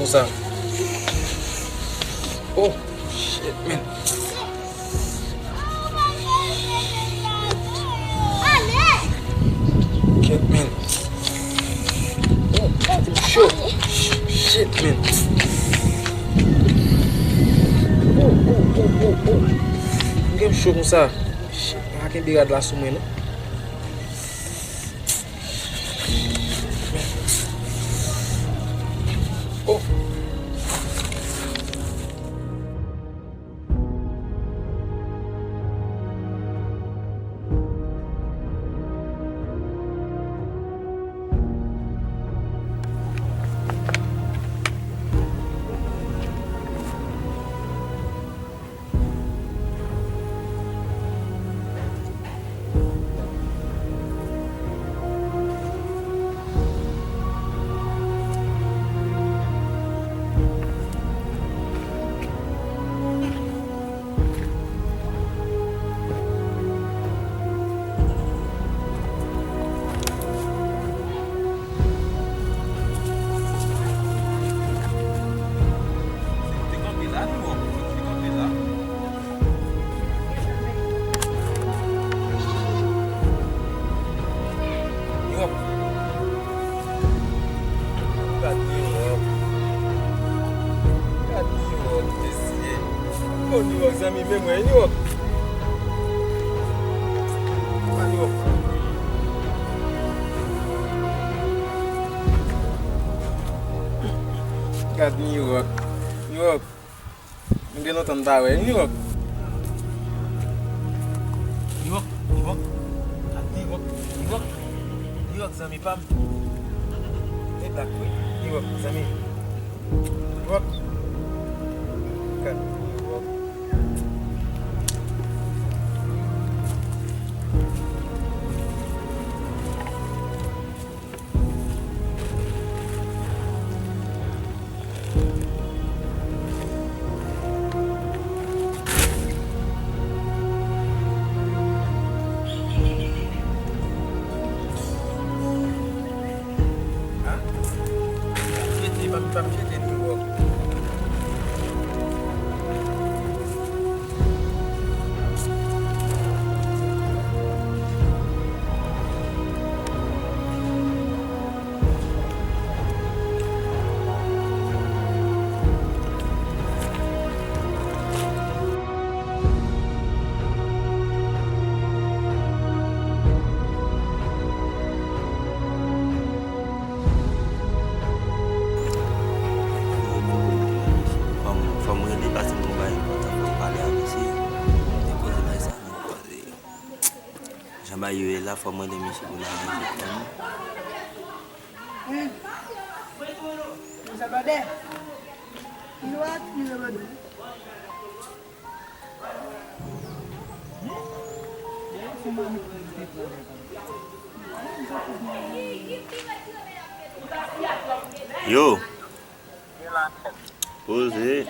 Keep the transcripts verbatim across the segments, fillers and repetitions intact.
Konsa. Oh, shit, man. Kèt, man. Oh, oh, oh, cho. Shit, man. Oh, oh, oh, oh, oh. M gen cho konsa. Shit, pa kenbe rad la sou mwen, non. Oh. Te kanpe la, New York. Te kanpe la. New York. Gad New York. Gad New York, mesye. Oh, New York, zanmi, men mwen, New York. Pa New York. Gad New York. New York. M gen lontan m pa wè New York. New York, New York. Gad New York, New York. New York, zanmi pa m. E blak wi. New York, zanmi. New York. Gad New York. Fò m, fò m rele, paske m gon bagay enpòtan pou m pale a misye. Te koze bay sa, nou koze. Jan bagay yo ye la, fò m rele misye pou n aranje kò nou. Yo. Poze.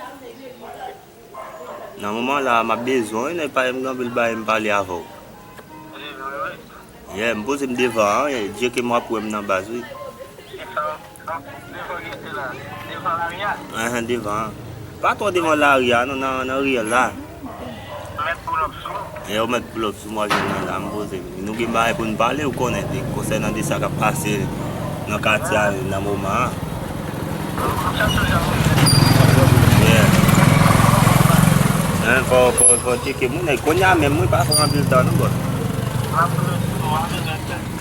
Nan moman la, m ap bezwen w, nèg pa m gen anpil bagay m pale avè w. Yeah, m poze m devan an, Dye ke m w ap wè m nan baz, wi. Enhen, devan an. Pa twò devan lari a, non, nan, nan riyèl la. Yo mèt pull up sou mwen, jwenn nan la, m poze. Nou gen bagay pou n pale, ou konnen, de, konsènan de sa k ap pase nan katye a nan moman an. Yeah. Hein, fò, fò, fò tcheke moun, e kounye a menm, mwen pa fè anpil tan, non, bòs.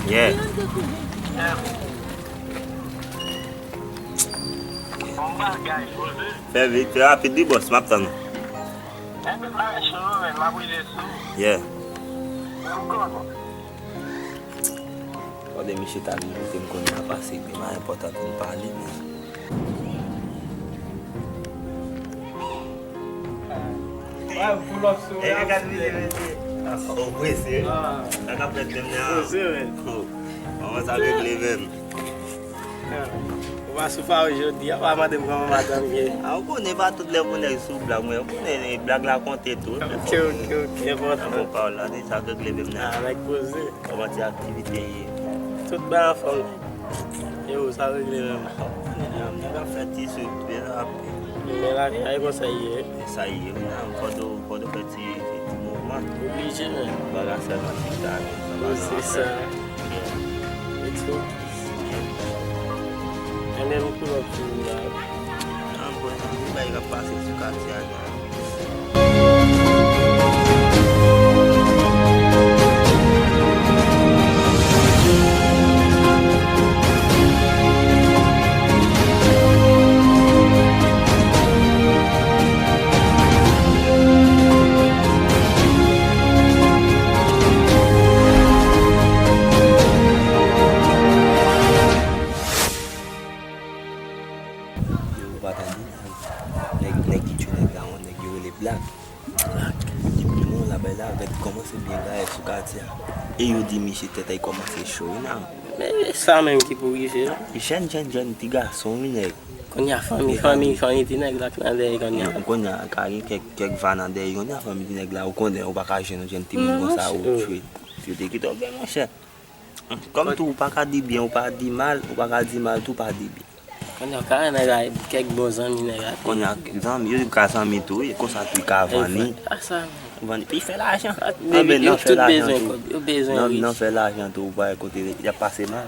Yeah. Fè vit, fè rapid, wi, bòs, m ap tann ou. Yeah. Gade misye ta vin kote m kounye a pase, gen bagay enpòtan pou n pale, men. Ou prese, wi. Sa k ap fèt menm nan? Kòman sa regle menm? Ou pa sou fawouch jodi a, pa mande m kòman madanm ye. A, ou konnen pa tout lè pou nèg sou blag, men ou konnen blag la konte tou. Ok, ok, ok, enpòtan. Bon, pawòl la, sa k regle menm nan? A, nèg poze. Kòman ti aktivite ye? Tout bay anfòm. E ou, sa regle menm? Nèg ap fè ti sout, men ap. Men lavi a, e konsa l ye. E sa l ye, wi, nan, fò w, fò w fè ti, ti mouvman. Oblije, men. Bagay sèlman chita, men sa pa nan afè. Se sa. Yeah. It's focus. Yeah. E menm pull up tou la. Nan, bon, se bagay k ap pase sou katye a, nan. Yo pa tande. Nèg, nèg ki tchwe nèg la, yon nèg yo rele Black. Black. Depi nou la bay la, gad kòmanse byen gaye sou katye a. E yo di misye tèt a kòmanse cho, wi, nan. Men e sa menm ki pou rive la. Jèn, jèn, jèn ti gason, wi, nèg. Kounye a fanmi, fanmi, fanmi ti nèg la k nan dèyè kounye a. Kounye a ka gen kèk, kèk va nan dèyè, kounye a fanmi ti nèg la, ou konnen, ou pa ka jwenn yon jèn timoun konsa, ou tchwe. Si yo te kite w byen, monchè. Kòm tou, ou pa ka di byen, ou pa di mal, ou pa ka di mal tou, pa di byen. Kounye a, kare nèg la, kèk bon zanmi nèg la. Kounye a, zanmi, yo ka zanmi tou, wi, konsa tou, li ka vann li. Vann li, pi fè lajan. Anben, nan fè lajan tou. Yo bezwen, nan, nan fè lajan tou, ou pa wè kote y ap pase mal.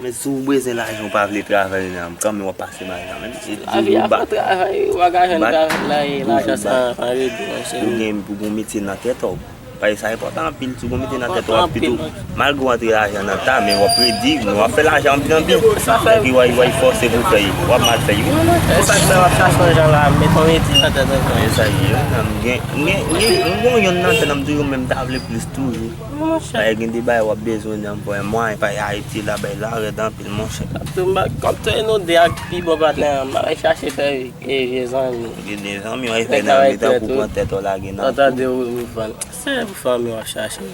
Men si w bezwen lajan, ou pa vle travay, nan, kanmenm w ap pase mal, nan, menm si di ou bat. Lavi a pa travay, ou pa ka jwenn travay, lajan san, san redi, monchè. Ou gen, ou gen metye nan tèt ou. Paske sa enpòtan anpil, si w gon mete nan tèt ou, ap pito, malgre w antre lajan nan ta, men w ap redi, men w ap fè lajan anpil anpil. Epi w a, w a fòse pou fè l, w ap mal fè l, wi. E sa k fè w ap chache yon jan la, met yon mete nan tèt ou. E sa ye, wi, nan, m gen, m gen, m gen, m gon yonn nan tèt nan, m toujou menm ta vle plis toujou. Paske gen de bagay w ap bezwen nan, mwen, pa Ayiti la, bay la, rèd anpil, monchè. Kòm tou e nou de ak pi bon patnè an, m ap chache fè e vye zanmi. Gen de zanmi, w ap fè nan mitan pou pran tèt ou lage nan kou. Tande ou vann. Se pou fanmi w ap chache, wi.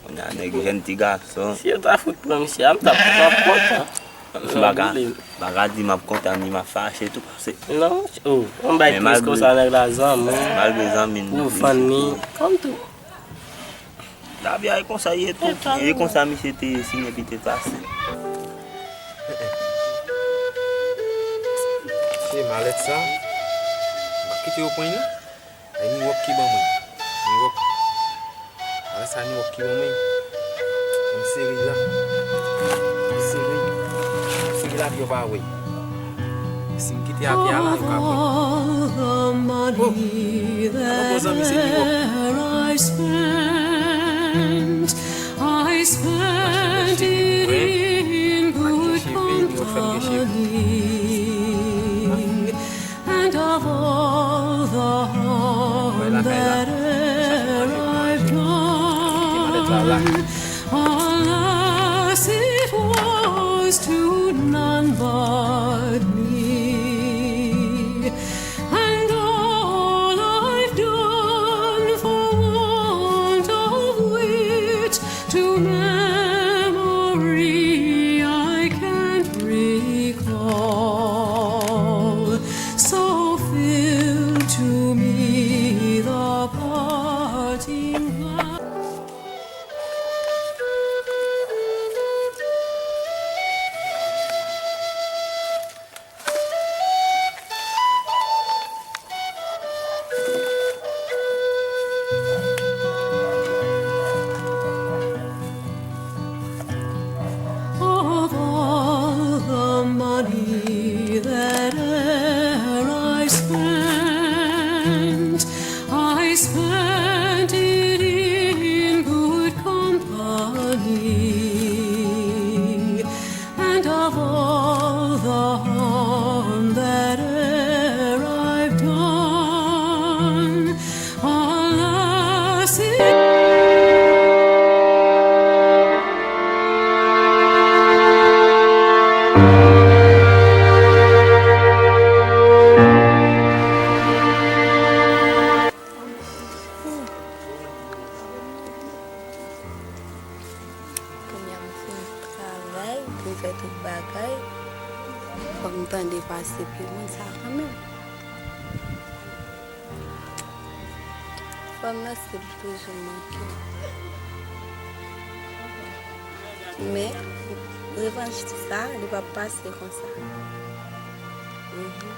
Kounye a nèg jèn ti gason. Si yo ta fout pran misye a, m t ap, m ap kontan. M pa ka, m pa ka di m ap kontan ni m ap fache tou, paske. Non, oh, yon bay tris konsa nèg la zanmi. Malgre zanmi n. Yo vann li, kòm tou. Lavi a e konsa ye tou. E konsa misye te ye, si nèg li te pase. Se malèt sa. M ap kite yo pran li non. E Miwòk ki ban mwen. Miwòk. Alè sa Miwòk ki ban mwen. M sere la. M sere. M sere la pou yo pa wè. Si m kite atè a la, yo ka pran. Oh, alò bon zanmi se Miwòk. I spent it in good company, and of all the harm that e'er I've done, alas, it was to none but me. And all I've done for want of wit to memory I can't recall. So fill to me the parting glass. Of all the money that e'er I spent, I spent it in good company. And of all the harm that e'er I've done, alas, it Kounye a m fin travay, m fin fè tout bagay. Fò m tande pase pye moun sa kanmenm. Fanm nan se li toujou manke. Men, Revanj sa, li p ap pase konsa. Mhm.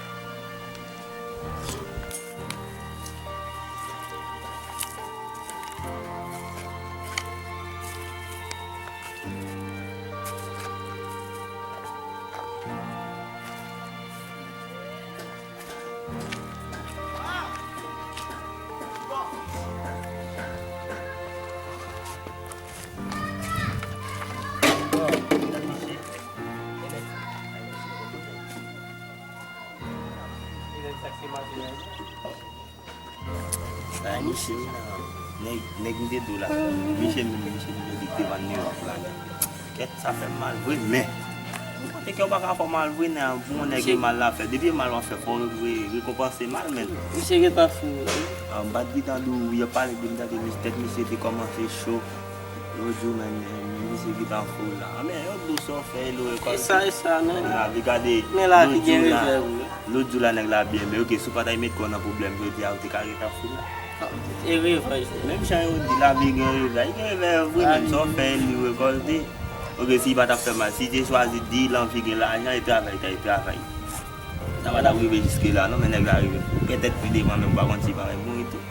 Ay, misye, wi, nan. Nèg, nèg m te di w la. Misye, misye, misye, li te vann New York la, nèg. Kèt, sa fè m mal vre, men. Ou kote kè w pa ka fè w mal vre, nan, pou yon nèg gen mal la fè. Depi e mal w ap fè, fò w re-, rekonpanse mal, men. Misye gentan fou, wi. Ah, m pa t gentan di w, wi, y ap pale de m, tande mis-, tèt misye te kòmanse cho. Lòt jou, men, men, men, misye gentan fou la. Ah, men, yo di w sa w fè, lo, e sa, e sa, men. La, li gade, men la, lòt jou la, gen rezèv, wi. Lòt jou la, nèg la byen, men, ok, si w pa t al met kò w nan pwoblèm, jodi a, ou te ka gentan fou la. E revanj. Menm jan yo di, lavi gen revè, gen revè vre, menm sa w fè, li rekòlte. Ok, si li pa t ap fè mal, si li te chwazi di l anvi gen lajan, e travay, ta e travay. Sa pa t ap rive jiske la, non, men nèg la rive fou. Petèt pi devan, menm, m pa konn si li pa mèt mouri tou.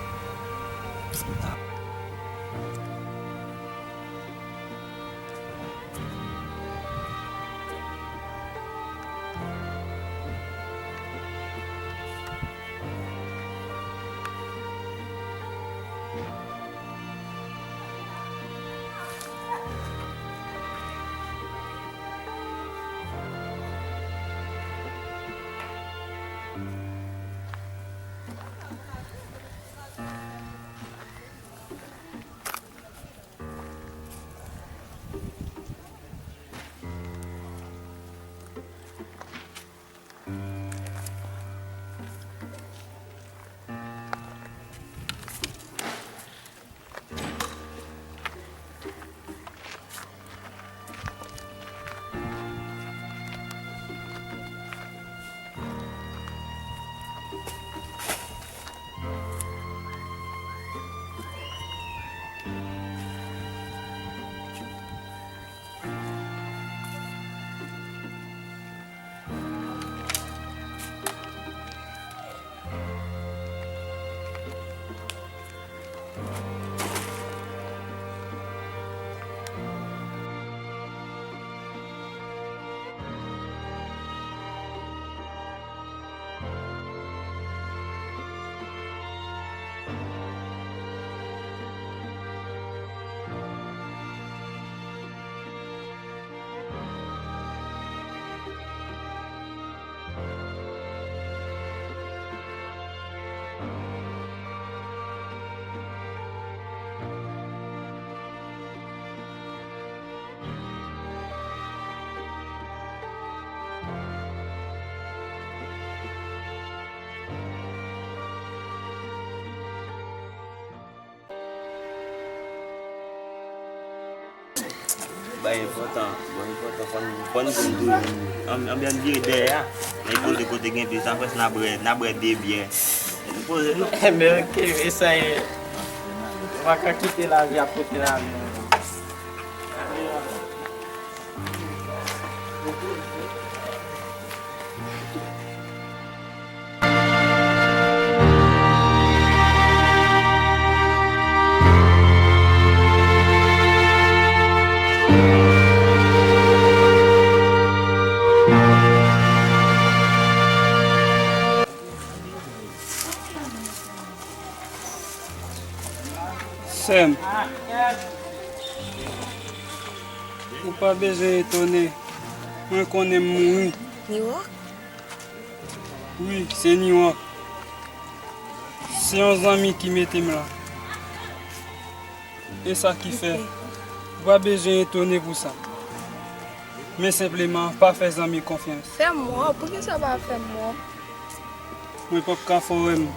Bagay enpòtan, bagay enpòtan, fò n, fò n di m tou, ann, ann byen vire dèyè a. N al poze kote gen plis, apre sa n a bwè, n a bwè de byè. Nou poze nou. Men ok, e sa ye. Ou pa ka kite lavi ap pote lavi. Sè m, ou pa bezwen etone, mwen konnen m mouri. New York? Wi, se New York. Se yon zanmi ki mete m la. E sa ki fè, ou pa bezwen etone pou sa. Men senpleman, pa fè zanmi konfyans. Fè m wè w, poukisa w pa fè m wè w? Mwen p ap ka fè w wè m.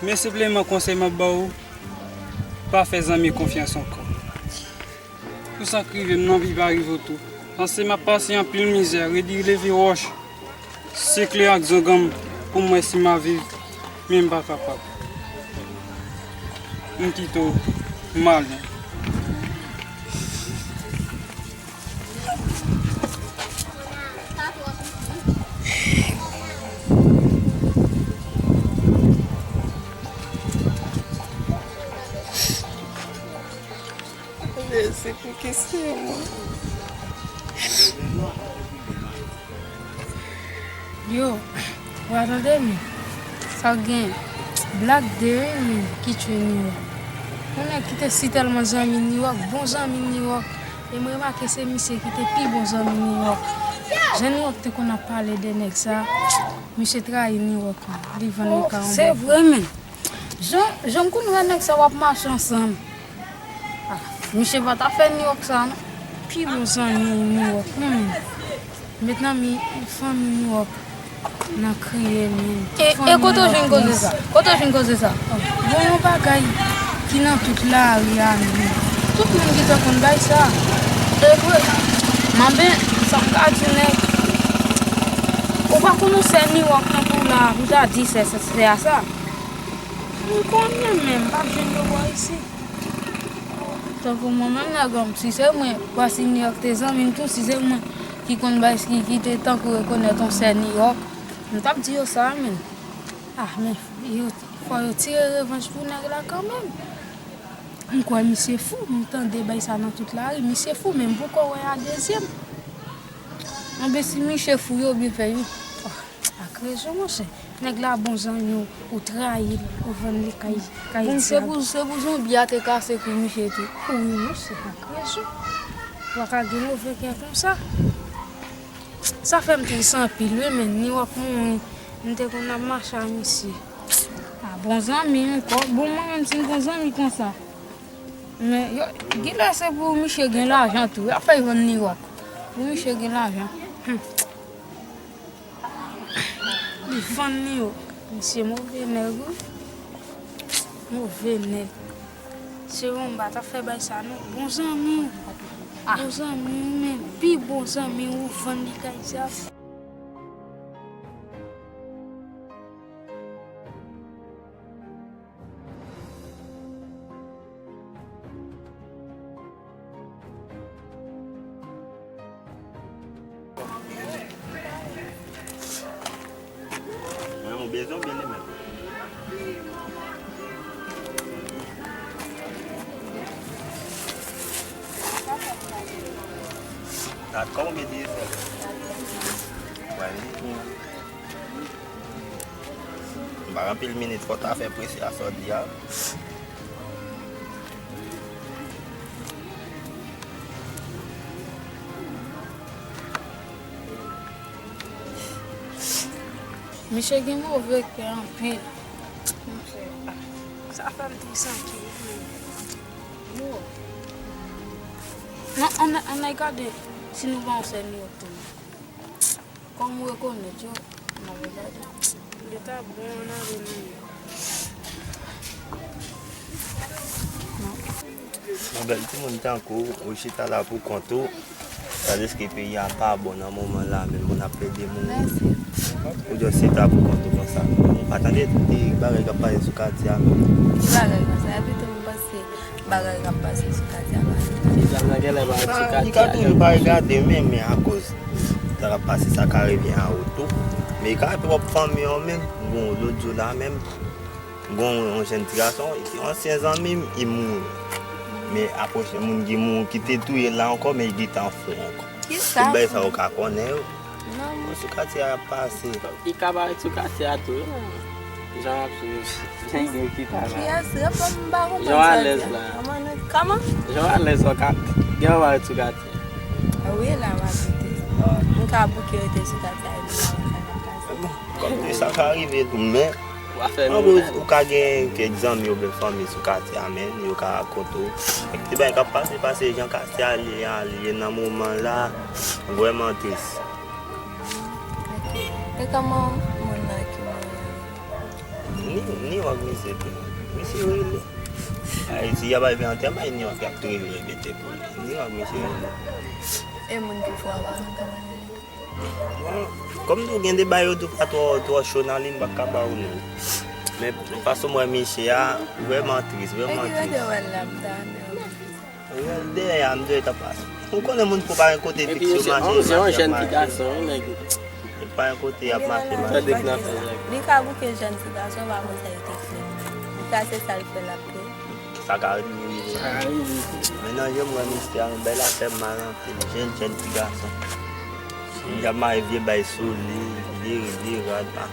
Men senpleman konsèy m ap ba w, pa fè zanmi konfyans ankò. Pou sa k rive m nan, pi pa rive w tou. Paske m ap pase anpil mizè, redi leve wòch, sekle ak zonganm pou m wè si m a viv, men m pa kapab. M kite w, m ale. Yo, w a tande m? Sa w gen? Black Day, wi, ki tchwe New York. Yon nèg ki te si tèlman zanmi New York, bon zanmi New York. E m remake se misye ki te pi bon zanmi New York. Jan New York te konn ap pale de nèg sa, misye trayi New York, wi. Li vann li ka yon se vre, men. Jan, jan m konn wè nèg sa w ap mache ansanm. Ah, misye pa ta fè New York sa, non. Pi bon zanmi New York, non, men. Met nan mi, fanmi New York nan kriye, men. E, e kote w jwenn koze sa? Kote w jwenn koze sa? Bon, yon bagay ki nan tout lari a, men. Tout moun ki te konn bay sa. E vre. Manben, sa m ka di w, nèg. Ou pa konn yon sè New York tankou la, m ta di se, se, se a sa. M konnen, men m p ap jwenn yo bò isit. Tankou mwen menm, nèg an m, si se mwen, paske New York te zanmi m tou, si se mwen ki konn bay, ki, ki te tankou rekonèt yon sè New York, m t ap di yo sa, men. Ah, men, yo, fò yo tire revanj pou nèg la kanmenm. M kwè misye fou, m tande bay sa nan tout lari, misye fou, men m poko wè a dezyèm. Anben, si misye fou, yo byen fè, wi. Ah, ak rezon, monchè. Nèg la bon zanmi w, ou trayi l, ou vann li kay, kay dyab. Bon, se pou, se pou zonbi a te kase kou misye tou. Wi, monchè, ak rezon. Ou pa ka gen move kè konsa. Sa fè m tris anpil, wi, men. New York mouri, m te konn ap mache a misye. Ah, bon zanmi ankò. Bon, mwen menm, si m gon zanmi konsa. Men, yo, genlè se pou misye gen lajan tou. Y ap fè l vann New York. Pou misye gen lajan. Hmm. Li vann New York. Misye move nèg, wi. Move nèg. Se bon, m pa ta fè bay sa, non. Bon zanmi w. Ah. Bon zanmi w, men pi bon zanmi w, ou vann li kay dyab. Mwen, mwen bezwen byen li menm. Gad kòman w mete efè. Wè, li. M pa gen anpil minit, fò w ta fè prese a sa w di a. Misye gen move kè anpil. Monchè, ah, sa fè m tris anpil, wi. Yo. Non, ann, ann al gade si nou pa yon sèl New York tou. Kòm ou rekonèt yo, n ap regade. Li ta bon, ann ale nan yo. Yon bèl timoun tankou w, ou chita la pou kont ou. Tandiske peyi a pa bon nan moman la, men moun ap plede mouri. Mèsi. Ou just chita pou kont ou konsa. Ou pa tande de bagay k ap pase sou katye a menm. Ki bagay konsa? Epi tou m panse bagay k ap pase sou katye a pa vin. Kisa nan genlè pa sou katye a? Li ka toujou pa regade menm, men akoz sa k ap pase sa ka revyen a ou tou. Men li ka pwòp fanmi an menm. Bon, lòt jou la menm, gon yon jèn ti gason, yon ansyen zanmi m, li mouri. Men apwoche moun ki mouri, ki te touye l la ankò, men li gentan fou ankò. Kisa? Tout bagay sa ou ka konnen yo. Non. Bon, sou katye a ap pase. Li ka parèt sou katye a tou, wi. Jan w ap swiv. Jan gen ki ta la. Kiyès? Reponn m, m pa konprann sa w di a. Jan w alèz la. Kòman nou, kòman? Jan w alèz la, w ka gen yon parèt sou katye. Wi, la m abite. M ka bouke rete sou katye a, epi la m ka nan kay. Bon, kòm ke sa ka rive tou, men, an gwo, ou ka gen kèk zanmi oubyen fanmi sou katye a, men yo ka rakonte w kèk ti bagay k ap pase, pase jan katye a ye a, li ye nan moman la, vrèman tris. Ok. E kòman moun nan ki mouri an? Ni, ni wòk misye tou. Misye rele. Ay, si y ap rive antèman, ni wòk y ap tou repete pou li. Ni wòk misye rele. E moun ki fou a pa konn kòman li rele? Bon, kòm tou gen de bagay yo tou pa twò, twò cho nan li, m pa ka ba ou non. Men fason m wè misye a, vrèman tris, vrèman tris. Epi yo te wè l la, m ta renmen wè l. Dèyè a, m dwe ta pase. Ou konnen moun fou pa gen kote fiks yo mache, mache, mache. Epi se yon jèn ti gason, wi, nèg. Li pa gen kote y ap mache, mache. Tande k nan fè nèg. Li ka bouke jèn ti gason, pa konn sa li te fè. Li ka se sa l fè l ap fè. Sa ka rive, rive. Sa ka rive. Men nan je m wè mesye a, yon bèl afè mal anpil. Jèn, jèn ti gason. Li ap mare vye bay sou li, vye, vye rad, pa.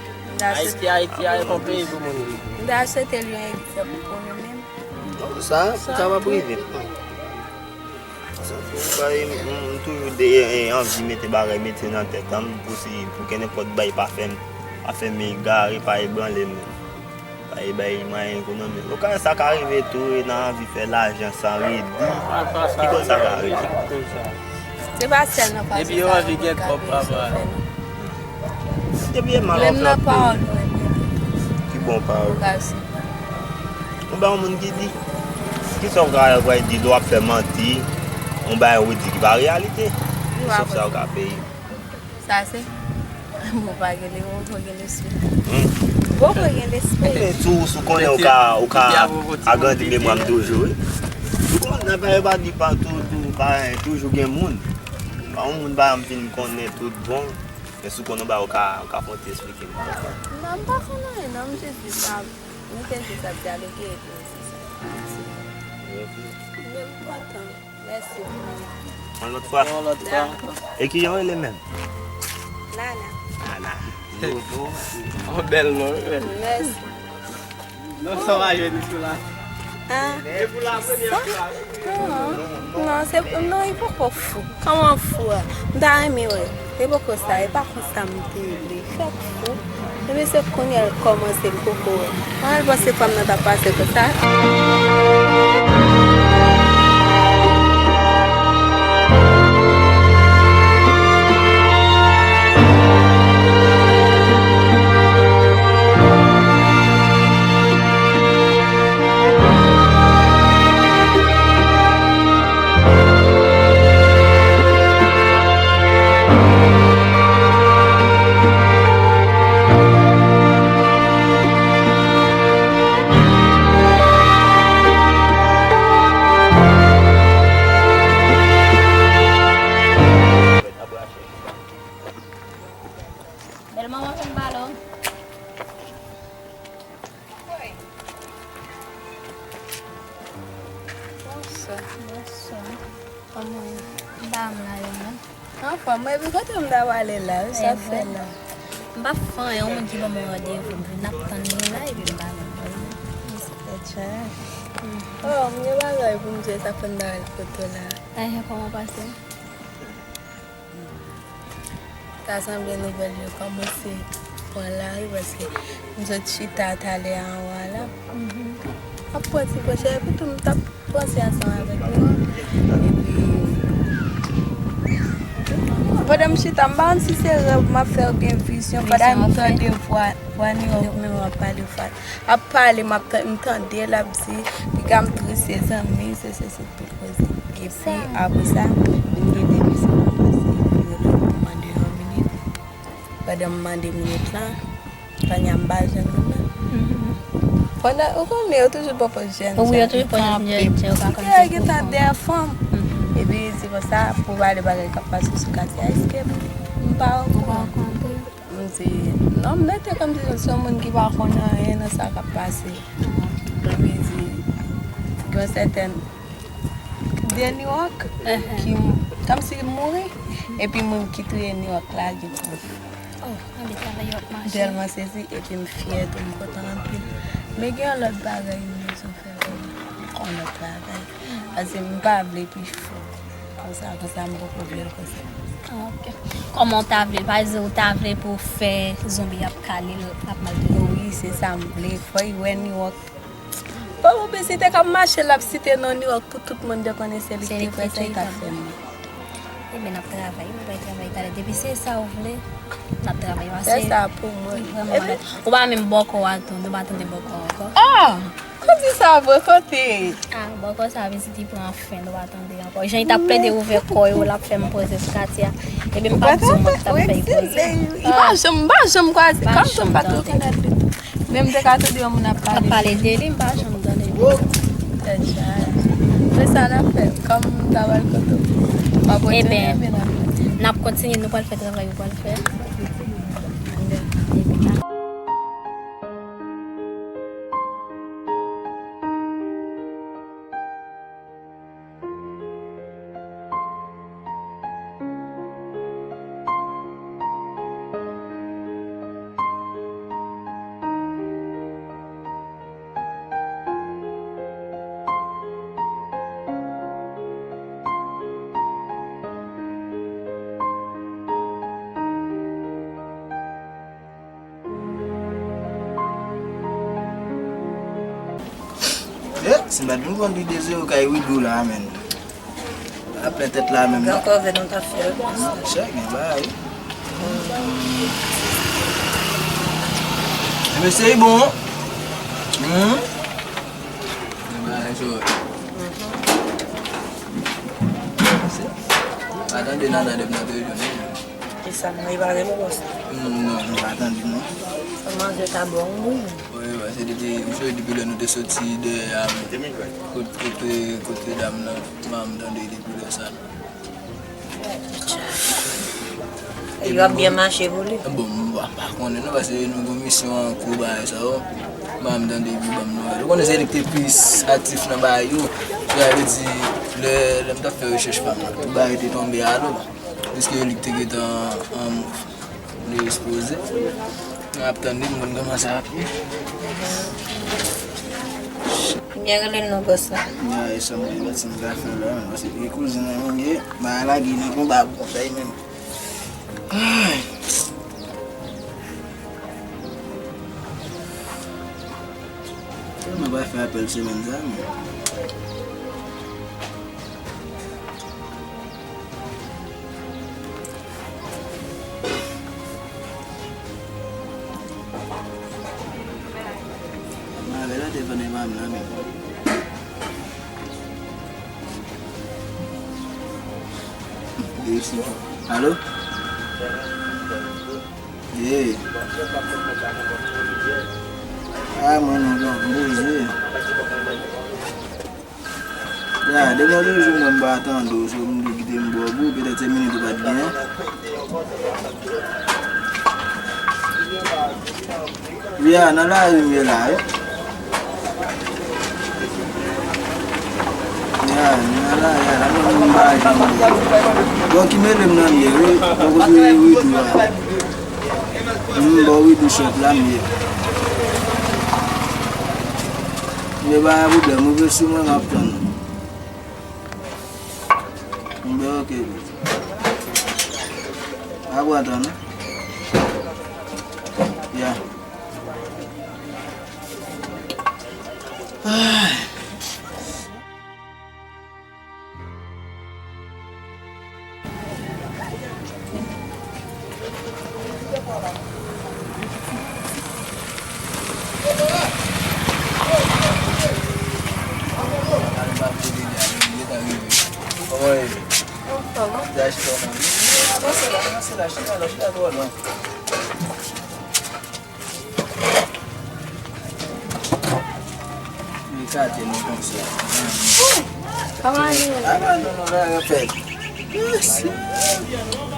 Ayiti, Ayiti a yon peyi pou moun viv. M ta swete l yon egzanp pou nou menm. Non, sa, sa p ap rive. Sa, m, m, m toujou de, e, e, anvi mete bagay, mete nan tèt an m pou si, pou ke nenpòt bay pa fè m, pa fè m egare, pa ebranle m. Pa e bay mwayen ekonomi. Ou ka, sa ka rive tou, e nan anvi fè lajan san redi. Ki kote sa ka rive? Se pa sèl nan pase. Depi yo anvi gen kòb, papa. Depi e mal anvi ap peye. Ki bon pawòl. Ou bay yon moun ki di, ki sa w ka pral di, lè w ap fè manti, yon bagay ou di ki pa reyalite. Sof sa w ka peye. Sa se? Bon, pa gen, bon, pa gen lespri. Hmm. Bon, pa gen lespri. Tou, si w konnen ou ka, ou ka agrandi memwa m toujou, wi. Si w konnen, pa, yo pa di pa tou, tou, pa, toujou gen moun. Pa yon moun pa janm fin konnen tout bon. Men si w konnen, ba, ou ka, ou ka fè yon ti eksplike m. Non, m pa konn anyen, non, m jis di sa. M te jis ap dyaloge epi se sa. Men m kontan. Mèsi. Yon lòt fwa. Yon lòt fwa ankò. E ki jan w rele menm? Nana. Nana. Yon bèl non, wi. Mèsi. Non, sa va jwenn sou la. Ah. E pou la premyè fwa. Non, non, se, non, li poko fou. Kòman fou a? M ta renmen wè. E poko sa, e pa konsa m te vle. Fèk fou. Epi se kounye a l kòmanse, m poko wè. Mwen al panse fanm nan t ap pase konsa. Bèl manman, fè m pale w. Bonswa. Bonswa. Kòman w ye? M pa anm la yo non. Anfòm, mwen epi kote m ta pale la, sa fè la. M pa fè anyen, yon moun ki ban mwen randevou, m vin ap tann li la, epi m pa menm wè l. Sa fè tchaj. Oh, m gen bagay pou m di, sa fè m ta al kote w la. Ehe, kòman w pase? Ta sanble nouvèl yo kòmanse pran lari paske m sot chita talè a anwa la. M ap pran ti pòchè epi tou m t ap panse ansanm avèk nou. Epi pandan m chita, m pa konn si se rèv m ap fè oubyen vizyon, pandan m tande vwa, vwa New York menm ap pale, ap pale, m ap tan-, m tande l ap di, piga m tris, se zanmi, se sesi, tout koze. Epi apre sa, m gen de mesye m pase, m rele pou m mande yon minit. Pandan m mande minit la, kounye a m pa jwenn moun nan. Pandan, ou konnen, yo toujou poko jwenn. Wi, yo toujou poko jwenn, yo pa konn. Yo gentan dèyè fanm. Epi se konsa, pou pale bagay k ap pase sou katye a, èske m pa okouran? M di, non, m mete kòmsi se yon moun ki pa konn anyen nan sa k ap pase. Epi di, gen yon sètèn de New York ki, kòmsi mouri, epi moun ki touye New York la gen fanm. Oh, anben travay yo ap mache. Tèlman sezi, epi m fyè tou, m kontan anpil. Men gen yon lòt bagay m bezwen fè, yon lòt travay. Paske m pa vle pi fou. Konsa, konsa, m poko vle l konsa. Ah, ok. Kòman w ta vle l? Pa egzanp, ou ta vle pou w fè zonbi ap kale l, ap maltrete l? Wi, se sa m vle. Fò y wè New York. Fò piblisite k ap mache, l ap site non New York pou tout moun te konnen se li ki te fè sa, li t ap fè mal. Ebyen, n ap travay, wi, n ap travay talè. Depi se sa w vle, n ap travay. Fè sa pou mwen. Ou pa menm bòkò a tou, nou pa tande bòkò ankò. Ah! Kòmsi sa vre, kote? Ah, bòkò sa vin siti pran fen, nou pa tande ankò. Jan li t ap plede ouvè kò yo, l ap fè m poze sou katye a. Ebyen, m pa t di w mwen ki t ap fè l poze. Li pa janm, m pa janm kwaze, kòm si m pa t rekonèt li. Men m te ka tande yon moun ap pale de li, m pa janm tande l. Tèt chaje. Men sa n ap fè, kòm m ta pral kote w, m ap retounen oubyen n ap rete? N ap kontinye, nou pral fè travay ou pral fè. Sinbad vin pran pi de zewo kay Widou la, menn. A plen tèt la menm, non? Gen kòve nou ta fè. Hmm, chè, gen bagay. Mesye, e bon. Hmm. Gen bagay, so. Pa tande Nana depi nan televizyon, non. E sa, mwen, e pa rele bòs la. Hmm, non, nou pa tande, non. Kòman zye ta bon, wi. Wi, paske depi, m sonje depi lè nou te soti dèyè a, kote, kote, kote dam nan, m tande depi lè sa. E yo ap byen mache pou li. Bon, m pa, m pa konnen non, paske nou gon misyon an kou bagay sa yo. M pa janm tande li ban m nouvèl. Ou konnen se li ki te plis aktif nan bagay yo. Sa vle di, lè, lè m t ap fè rechèch pa m nan, tout bagay te tonbe alo. Piske li te gentan an mouvman. Li ekspoze. Mwen ap tande, m konn kòman sa ap ye. Byen rele non bòs la. Mwen e sa mwen mèt sa m ka fè la, paske e kouzin nan mwen ye, bagay la gen nan konba pou konsèy menm. Ay. Mwen pa fè apèl semèn sa, men. Mwen avè l an te vann e pa m nan men. Alo? Ye. A, mwen non, non, m poze. Ya, depi yon jou mwen m pa tande w, se ou m di kite m bò gou, petèt se minit ou pa t genyen. Ya, nan lari m ye la, wi. Ya, nan lari a la, mwen menm m pa janm ye. Bon, ki mele m nan m ye, wi, bò kote Widou a. M bò Widou shop la m ye. Men pa gen pwoblèm, rive sou mwen, m ap tann ou. Mwen, oke. A pran tan, non? Ya. Ay. Anfòm. Li kate nou konsa. Kòman nou? Aba nou, nou la repèt.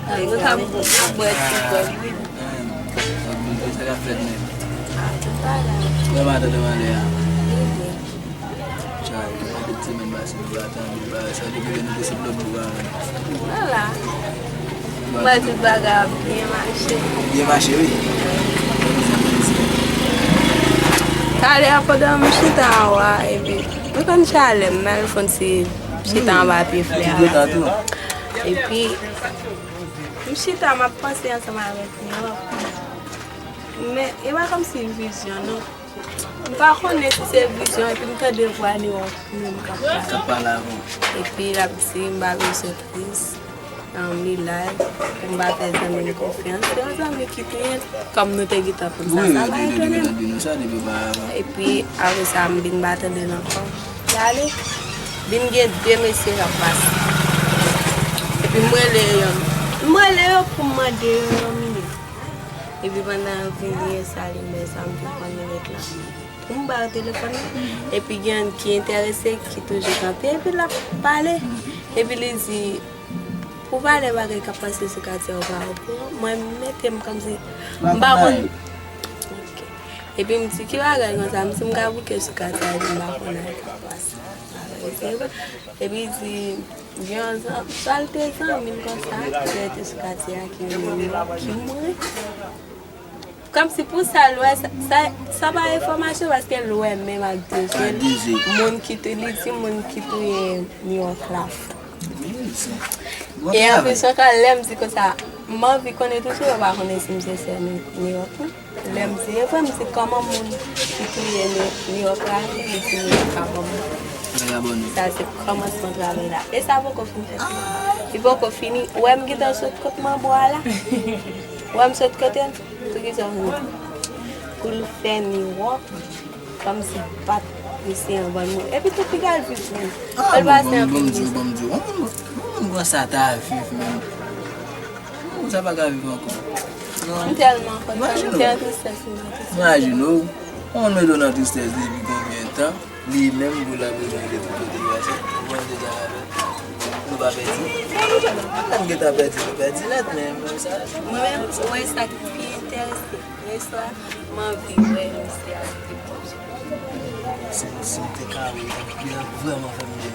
Ay, nou ka bwè ti kòb, wi. Sa k ap fèt menm? Kòman tande w anlè a? Chay, depi semèn pase nou pa tande bagay sa, depi lè nou te sot lòt bò a. Vwala. M wè tout bagay ap byen mache. Byen mache, wi. Talè a pandan m chita anwo a, epi m konn chalè, m al fè yon ti chita anba pye flè a. Epi, m chita, m ap panse ansanm avèk li. Men, e pa kòmsi vizyon, non. M pa konnen si se vizyon, epi m tande vwa Newok menm k ap pale. K ap pale avè w. Epi l ap di m pa bezwen tris, um, li la, pou m pa fè zanmi m konfyans. Se yon zanmi ki te ye, kòm nou te gentan konn sa, sa pa etone m. Epi, apre sa, m vin pa tande l ankò. Li ale, vin gen de mesye k ap pase. Epi m rele yo. M rele yo pou m mande yo yon minit. Epi pandan yo vini, yo salye m, sa m te pran minit la. Pou m ba yo telefòn nan. Epi gen youn ki enterese, ki toujou kanpe, epi l ap pale. Epi li di, pou valè bagay k ap pase sou katye a, ou pa okouran? Mwen, m mete m kòmsi m pa konn. Ok. Epi m di, ki bagay konsa? M di, m ka bouke sou katye a, epi m pa konn anyen k ap pase. Epi li di, gen yon zan-, swa l te zanmi l konsa, ki rete sou katye a, ki rele m, ki mouri. Kòmsi pou sa, l wè, sa, sa, sa pa enfòmasyon, paske l wè menm ak de je l, moun ki tou-, li di moun ki touye Newok la. E anplis ankò, lè m di konsa, M anvi konnen tou si yo pa konnen si m se sè New York, non. Lè m di, e vre, m di, kòman moun ki touye New York la, li di New York pa bon moun. Sa se kòmansman travay la. E sa poko fin fèt. Li poko fini. Ou wè m gentan sot kot manbo a la? Ou wè m sot kote l? Poukisa w vin pou l fè New York kòmsi pa t li se yon bann moun. Epi tou piga l viv menm. Fè l pase anpil mizè. Bon, bon, bon, bon, bon, bon, sa ta viv menm. Moun sa pa ka viv ankò. Non. M tèlman kontan, m te an tristès, m te an tristès. Imajine w, yon moun mete w nan tristès depi konbyen tan, li menm pou l ap bezwen rete tout kote l pase. Ou konn deja avè l. Nou pa pèdi. Lè m gentan pèdi, nou pèdi nèt, men menm sa. Mwen menm, mwen sa ki pi enterese. Yèswa, m anvi wè misye avèk de pwòp je. Si, si m te ka wè, li t ap vrèman fè m byen.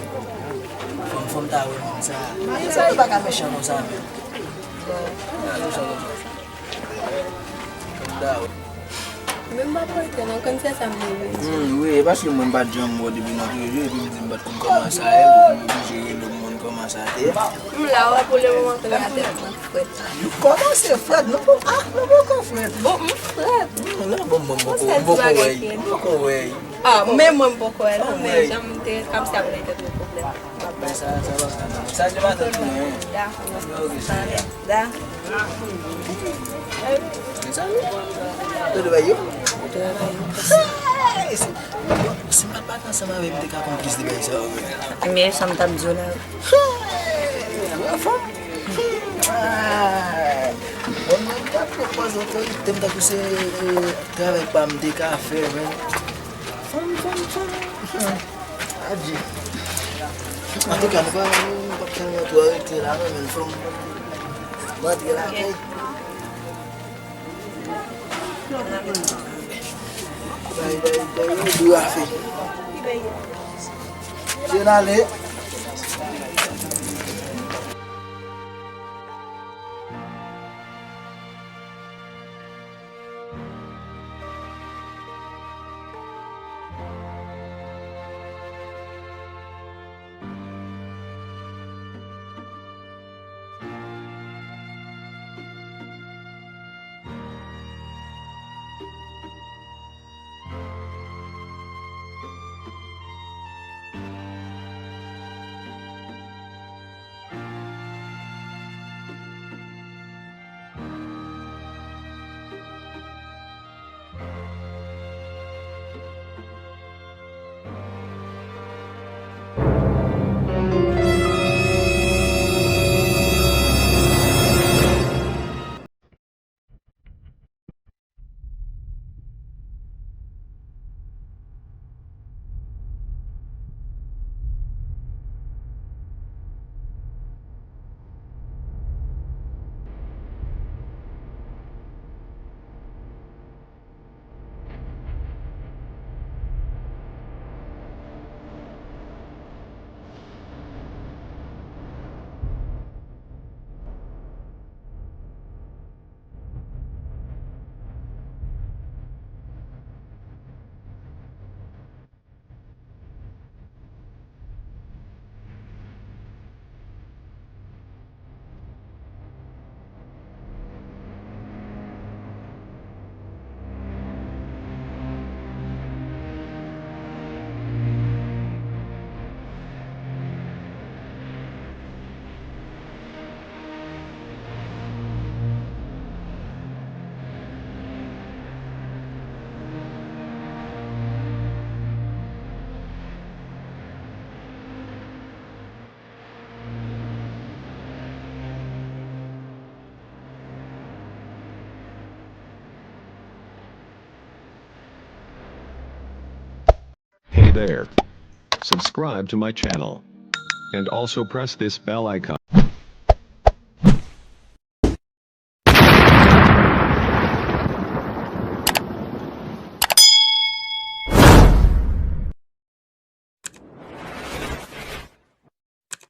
Fò m, fò m ta wè moun sa. Moun sa, li pa ka mechan konsa, men. Li pa mechan konsa. Fò m ta wè. Men m pa pòte, non, konn se sa m te vle di. Hmm, wi, e paske mwen m pa t janm wè w depi nan premye, epi m di m pa t konn kòman sa ye, pou m oblije rele w, m konn kòman sa te ye. M la, wè, pou le moman, kounye a tèt mwen frèt. Nou kòmanse frèt, nou poko, ah, nou poko frèt. Bon, m frèt. Hmm, non, bon, bon, m poko, m poko wè, m poko wè. Ah, men mwen m poko wè, non, men jan m te, kòmsi ap gen kèk pwoblèm. Men sa, sa pa sa, non. Sa se pa tèt mwen, hein. Dakò. Ok, cheri. Da. Sa nou? Ou te bay yo? Ou te bay yo. Hey, si, si m pa t ansanm avè w, m te ka konn plis de bagay sa yo, men. Men sa m t ap di w la. Hey, wè fanm. Ah. Bon, mwen, m t ap pran pòz otorite m, tankou se, eh, travay pa m te ka fè, men. Fanm, fanm, fanm. Adye. Antouka, nou pa, nou p ap tèlman twò rete la, non, men fanm. M antre lakay. Bay, bay, bay, bay, dou afe. Jen ale. Hey there. Subscribe to my channel. And also press this bell icon.